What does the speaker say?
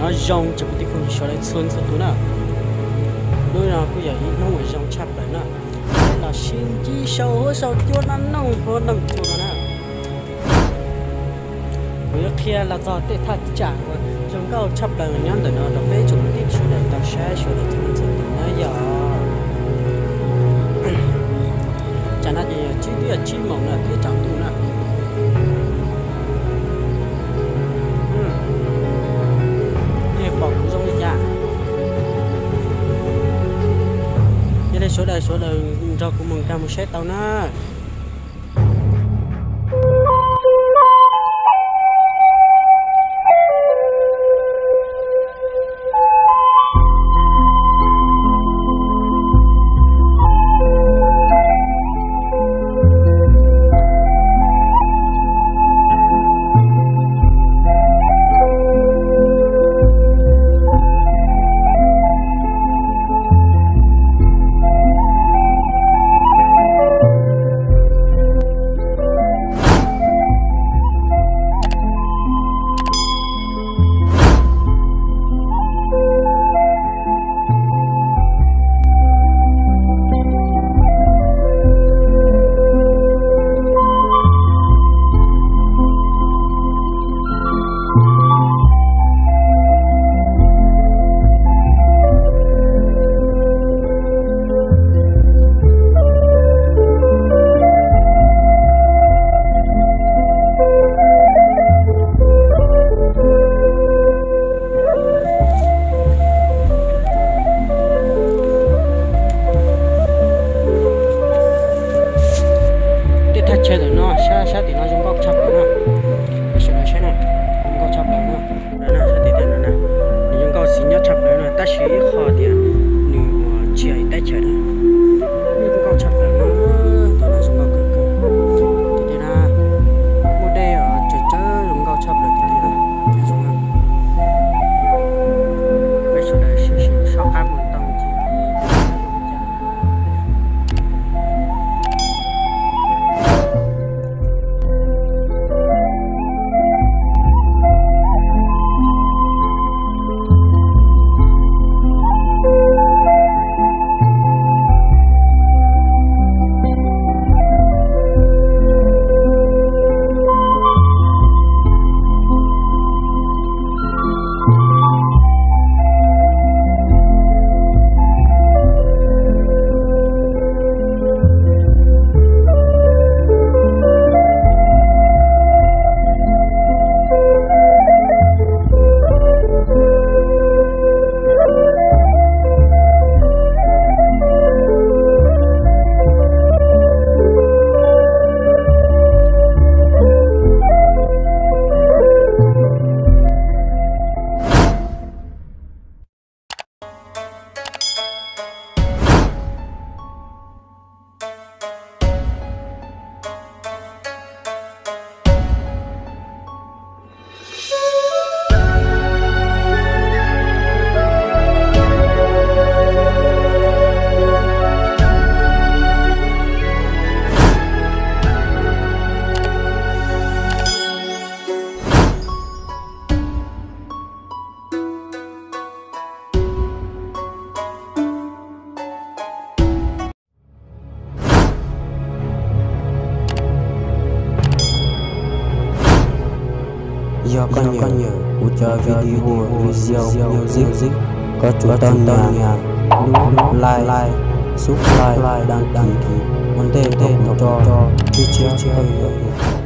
Nyob zoo tsoom kwv tij phooj ywg sawv daws txhua txhua tus na. Hnub no kuj yog ib hnub uas zoo tshaj plaws na. Peb los sib ntsib saum huab saum cua no, noog huab noog cua no na. Kuv yuav qhia los txog tej thaj tsam uas zoo nkauj tshaj plaws nyob ntawm no rau peb tsoom kwv tij sawv daws tau saib sawv daws txhua txhua tus na yom. Tsam no ces yog tsib, twb yog tsib moos no thiab tsaus ntuj na. Nej pom kuv zoo li cas? Yog li sawv daws sawv daws nrog kuv mus nkag mus saib tau na. Tej thaj chaw ntawm no sab sab tim no zoo nkauj tshaj plaws na. Sawv daws saib na, zoo nkauj tshaj plaws na. Sab tim no na, nws zoo nkauj xis nyob tshaj plaws na, tab sis ib qho tias nws ua tsis yog ib teb chaws na. Zoo nkauj tshaj plaws na, tom no zoo nkauj kawg kawg. Tim no muaj dej os, tsawv tsawv zoo nkauj tshaj plaws tim no na. Peb sawv daws sim sim soj qab mus tau ncig. Yog koj nyiam kuv cov video, video music, koj tsum tau nias lub like, subscribe, đăng ký ua ntej thaum kuv tso tshiab tshiab kawg.